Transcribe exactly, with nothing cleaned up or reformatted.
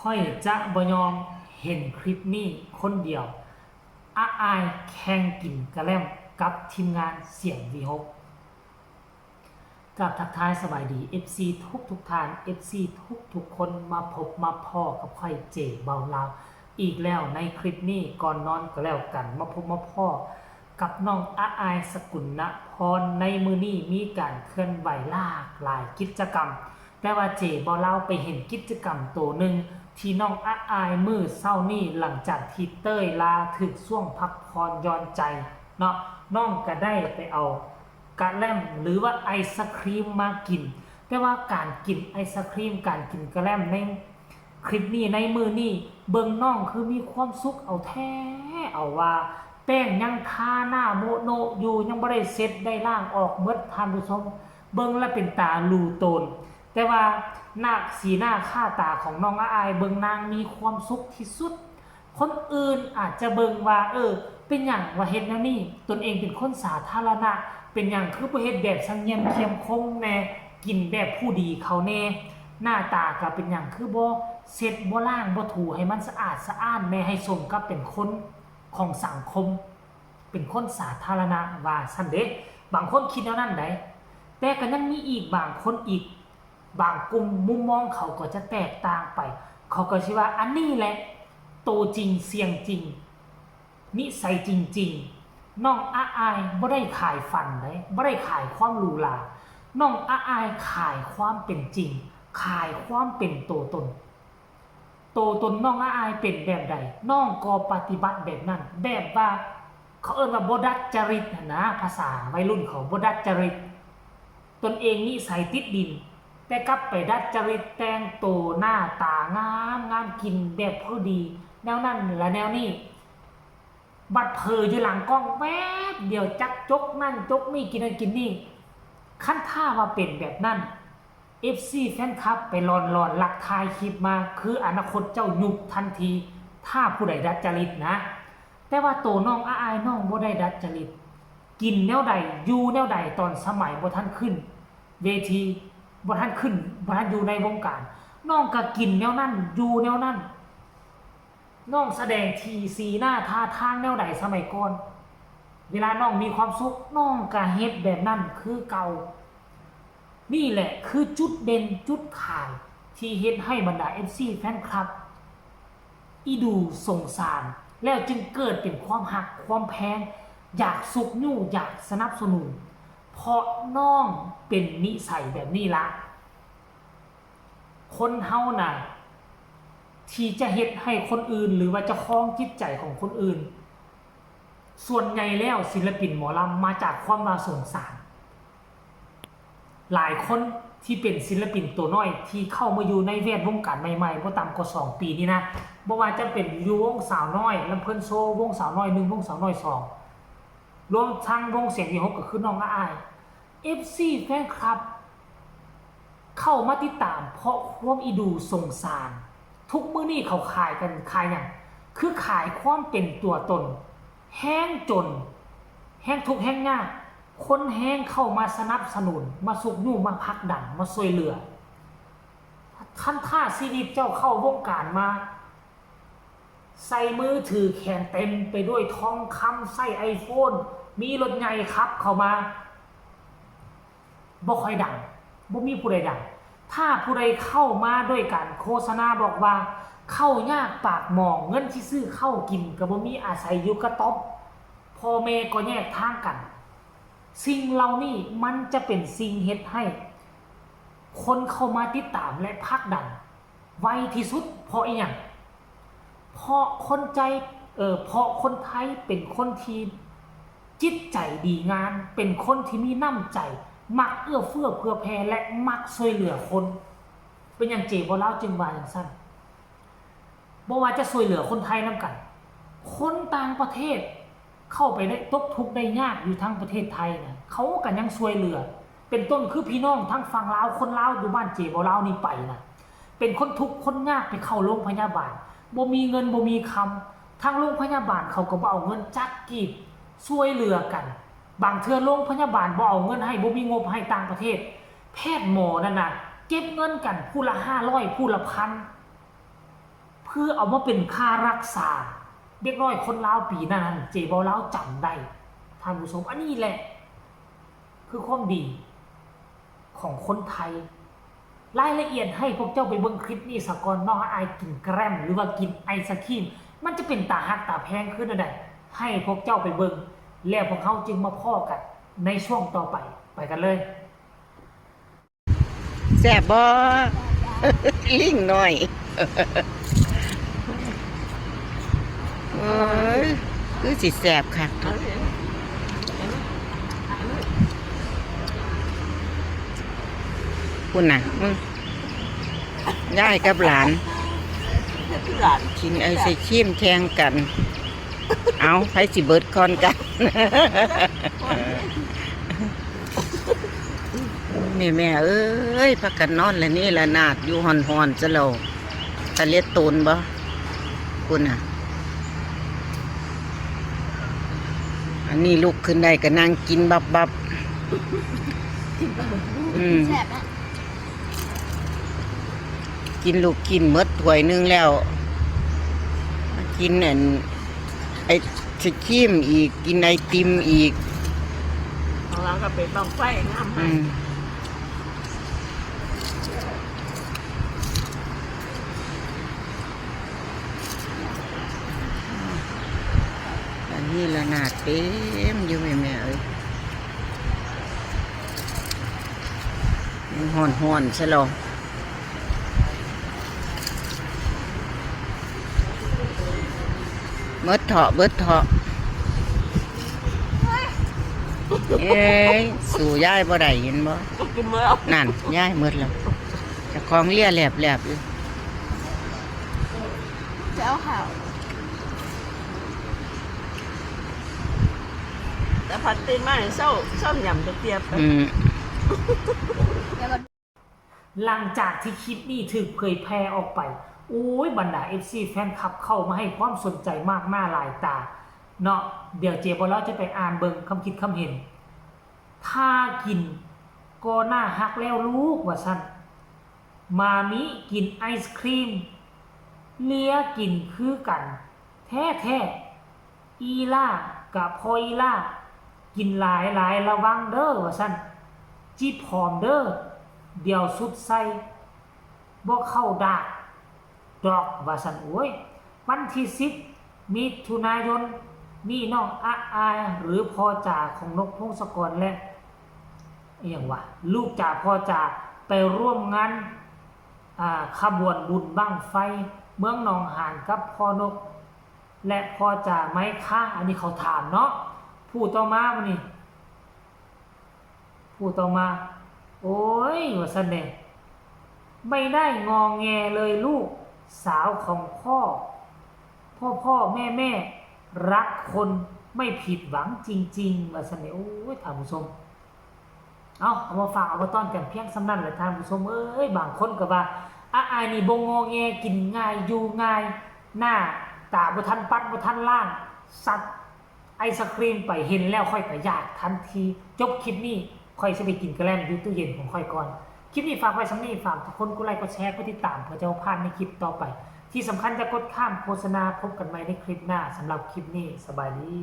ข้อยจะบ่ยอมเห็นคลิปนี้คนเดียว อาอ้ายแข่งกินกะแล่มกับทีมงานเสียงวีหก กับทักทายสบายดี เอฟซี ทุกทุกท่าน เอฟซี ทุกทุกคน มาพบมาพ้อกับข้อยเจเบาลาวอีกแล้วในคลิปนี้ก่อนนอนก็แล้วกัน มาพบมาพ้อกับน้องอาอ้ายสกุลนพร ในมื้อนี้มีการเคลื่อนไหวหลากหลายกิจกรรม แต่ว่าเจเบาลาวไปเห็นกิจกรรมโตหนึ่งที่น้องอาอ้ายมื้อเช้านี้หลังจากที่เตยลาถืกช่วงพักผ่อนหย่อนใจเนาะ น้องก็ได้ไปเอากะแล่มหรือว่าไอศครีมมากิน แต่ว่าการกินไอศครีม การกินกะแล่มในคลิปนี้ในมื้อนี้ เบิ่งน้องคือมีความสุขเอาแท้เอาว่า แป้งยังทาหน้าโมะโนะอยู่ ยังบ่ได้เช็ดได้ล้างออกเบิดท่านผู้ชม เบิ่งแล้วเป็นตาหลู่โตน แต่ว่าหน้าสีหน้าค่าตาของน้องอาอ้าย เบิ่งนางมีความสุขที่สุด คนอื่นอาจจะเบิ่งว่า เออ เป็นหยังว่าเฮ็ดแนวนี้ ตนเองเป็นคนสาธารณะ เป็นหยังคือบ่เฮ็ดแบบสังเงียมเข้มคงแน่ กินแบบผู้ดีเขาแน่ หน้าตาก็เป็นหยังคือบ่เช็ดบ่ล้างบ่ถูให้มันสะอาดสะอ้านแน่ ให้สมกับเป็นคนของสังคม เป็นคนสาธารณะว่าซั่นเด้ บางคนคิดแนวนั้นได แต่ก็ยังมีอีกบางคนอีก บางกลุ่มมุมมองเขาก็จะแตกต่างไป เขาก็สิว่าอันนี้แหละโตจริงเสียงจริง นิสัยจริงๆ น้องอาอ้ายบ่ได้ขายฝันได บ่ได้ขายความหรูหรา น้องอาอ้ายขายความเป็นจริง ขายความเป็นโตตน โตตนน้องอาอ้ายเป็นแบบใด น้องก็ปฏิบัติแบบนั้น แบบว่า เขาเอิ้นว่าบ่ดัดจริตหั้นนะ ภาษาวัยรุ่นเขาบ่ดัดจริต ตนเองนิสัยติดดิน แต่กลับไปดัดจริตแต่งโตหน้าตางามงาม กินแบบผู้ดี แนวนั้นและแนวนี้ บัดเผลออยู่หลังกล้องแวบเดียว จักจกนั่นจกนี่ กินนั่นกินนี่ คันถ้าว่าเป็นแบบนั้น เอฟซี แฟนคลับไปหลอนๆ ลักถ่ายคลิปมา คืออนาคตเจ้ายุบทันที ถ้าผู้ใดดัดจริตนะ แต่ว่าโตน้องอาอ้าย น้องบ่ได้ดัดจริต กินแนวใด อยู่แนวใด ตอนสมัยบ่ทันขึ้นเวที บ่ทันขึ้น บ่ทันอยู่ในวงการ น้องก็กินแนวนั้น อยู่แนวนั้น น้องแสดงที่สีหน้าท่าทางแนวใดสมัยก่อน เวลาน้องมีความสุข น้องก็เฮ็ดแบบนั้นคือเก่า นี่แหละคือจุดเด่นจุดขายที่เฮ็ดให้บรรดา เอฟซี แฟนคลับ อีดูสงสาร แล้วจึงเกิดเป็นความฮักความแพง อยากซุกยู้ อยากสนับสนุน เพราะน้องเป็นนิสัยแบบนี้ละ คนเฮาน่ะ ที่จะเฮ็ดให้คนอื่น หรือว่าจะครองจิตใจของคนอื่น ส่วนใหญ่แล้วศิลปินหมอลำมาจากความว่าสงสาร หลายคนที่เป็นศิลปินตัวน้อยที่เข้ามาอยู่ในแวดวงการใหม่ๆ บ่ต่ำกว่าสองปีนี่นะ บ่ว่าจะเป็นอยู่วงสาวน้อยลำเพลินโชว์ วงสาวน้อยหนึ่ง วงสาวน้อยสอง รวมทั้งวงเสียงวีหก ก็คือน้องอาอ้าย เอฟซี แฟนคลับ เข้ามาติดตามเพราะความอีดูสงสาร ทุกมื้อนี้เขาขายกัน ขายหยัง คือขายความเป็นตัวตน แฮงจน แฮงทุกข์แฮงยาก คนแฮงเข้ามาสนับสนุน มาซุกยู้ มาผลักดัน มาช่วยเหลือ คันถ้าชีวิตเจ้าเข้าวงการมา ใส่มือถือแขนเต็มไปด้วยทองคำ ใส่ ไอโฟน มีรถใหญ่ขับเข้ามา บ่ค่อยดัง บ่มีผู้ใดดัง ถ้าผู้ใดเข้ามาด้วยการโฆษณาบอกว่าข้าวยากปากหมอง เงินที่ซื้อข้าวกินก็บ่มี อาศัยอยู่กระต๊อบ พ่อแม่ก็แยกทางกัน สิ่งเหล่านี้มันจะเป็นสิ่งเฮ็ดให้คนเข้ามาติดตามและผลักดันไวที่สุด เพราะอีหยัง เพราะคนใจ เอ่อ เพราะคนไทยเป็นคนที่จิตใจดีงาม เป็นคนที่มีน้ำใจ มักเอื้อเฟื้อเผื่อแผ่ และมักช่วยเหลือคน เป็นหยังเจเบาลาวจึงว่าจั่งซั้น บ่ว่าจะช่วยเหลือคนไทยนำกัน คนต่างประเทศ เข้าไปได้ตกทุกข์ได้ยากอยู่ทางประเทศไทยนะ เขาก็ยังช่วยเหลือ เป็นต้นคือพี่น้องทางฝั่งลาว คนลาวอยู่บ้านเจเบาลาวนี่ไปนะ เป็นคนทุกข์คนยากไปเข้าโรงพยาบาล บ่มีเงินบ่มีคำ ทางโรงพยาบาลเขาก็บ่เอาเงินจักกีบ ช่วยเหลือกัน บางเทื่อโรงพยาบาลบ่เอาเงินให้ บ่มีงบให้ ต่างประเทศ แพทย์หมอนั่นน่ะ เก็บเงินกันผู้ละห้าร้อย ผู้ละพัน คือเอามาเป็นค่ารักษาเด็กน้อยคนลาวปีนั้นนั้น เจเว้าลาวจำได้ ท่านผู้ชม อันนี้แหละ คือความดีของคนไทย รายละเอียดให้พวกเจ้าไปเบิ่งคลิปนี้ซะก่อนเนาะ อ้ายกินแกรม หรือว่ากินไอศกรีม มันจะเป็นตาฮักตาแพงคือแนวใด ให้พวกเจ้าไปเบิ่ง แล้วพวกเฮาจึงมาพ้อกันในช่วงต่อไป ไปกันเลย แซ่บบ่ ลิงน้อย เอ้ย คือสิแซ่บคัก พุ่นน่ะ มึง ยายกับหลาน หลาน กินไอศกรีมแข่งกัน เอา ไผสิเบิดก่อนกัน นี่แม่เอ้ย พากันนอนละเนระนาดอยู่ฮ้อนๆ ซะแล้ว ตะเล็ดโตนบ่ คุณน่ะ อันนี้ลุกขึ้นได้ก็นั่งกินบับบับ อืม แซ่บนะ กินลูกชิ้นหมดถ้วยหนึ่งแล้ว กินอัน ไอศกรีมอีก กินไอติมอีก ของเราก็เป็นบั้งไฟงาม อืม อันนี้ระนาดเต็มอยู่แม่แม่เอ้ย มันฮ้อนๆ ซะแล้ว เบิดเถาะ เบิดเถาะ เอ้ย สู้ยายบ่ได้ เห็นบ่ ก็กินเมื่อ นั่น ยายเบิดแล้ว เจ้าของเลียแหลบๆ อยู่ จะเอาข้าว แต่พัดตื่นมาเนี่ยเศร้า เศร้าหยำจะเตียบไป อืม หลังจากที่คลิปนี้ถูกเผยแพร่ออกไป โอ้ย บรรดา เอฟซี แฟนคลับเข้ามาให้ความสนใจมากหน้าหลายตา เนาะ เดี๋ยวเจบ่าวลาวจะไปอ่านเบิ่งคำคิดคำเห็น ถ้ากินก็น่าฮักแล้วลูก ว่าซั่น มามิกินไอศกรีม เลียกินคือกัน แท้ๆ อีหล้ากับพ่ออีหล้า กินหลายๆ ระวังเด้อ ว่าซั่น จิผอมเด้อ เดี๋ยวสุดใส่ บ่เข้าดากดอก ว่าซั่น โอ้ย วันที่สิบ มิถุนายน นี้น้องอะอาย หรือพ่อจ๋าของนกพงศกร และ อิหยังวะ ลูกจ๋าพ่อจ๋า ไปร่วมงาน อ่า ขบวนบุญบั้งไฟ เมืองหนองหานกับพ่อนก และพ่อจ๋าไหมคะ อันนี้เขาถามเนาะ ผู้ต่อมามื้อนี้ ผู้ต่อมา โอ้ย ว่าซั่นเด้ ไม่ได้งอแงเลยลูกสาวของพ่อ พ่อพ่อแม่แม่รักคนไม่ผิดหวังจริงๆ ว่าซั่นเด้ โอ้ย ท่านผู้ชม เอา เอามาฝากเอามาต้อนกันเพียงส่ำนั้นแหละท่านผู้ชมเอ้ย บางคนก็ว่า อะอายนี่บ่งอแง กินง่าย อยู่ง่าย หน้าตาบ่ทันปัดบ่ทันล้าง ซัดไอศกรีมไป เห็นแล้วข้อยก็อยากทันที จบคลิปนี้ข้อยสิไปกินกะแลมอยู่ตู้เย็นของข้อยก่อน คลิปนี้ฝากไว้ส่ำนี้ ฝากทุกคนกดไลค์กดแชร์กดติดตาม เพื่อจะบ่พลาดในคลิปต่อไป ที่สำคัญอย่ากดข้ามโฆษณา พบกันใหม่ในคลิปหน้า สำหรับคลิปนี้สบายดี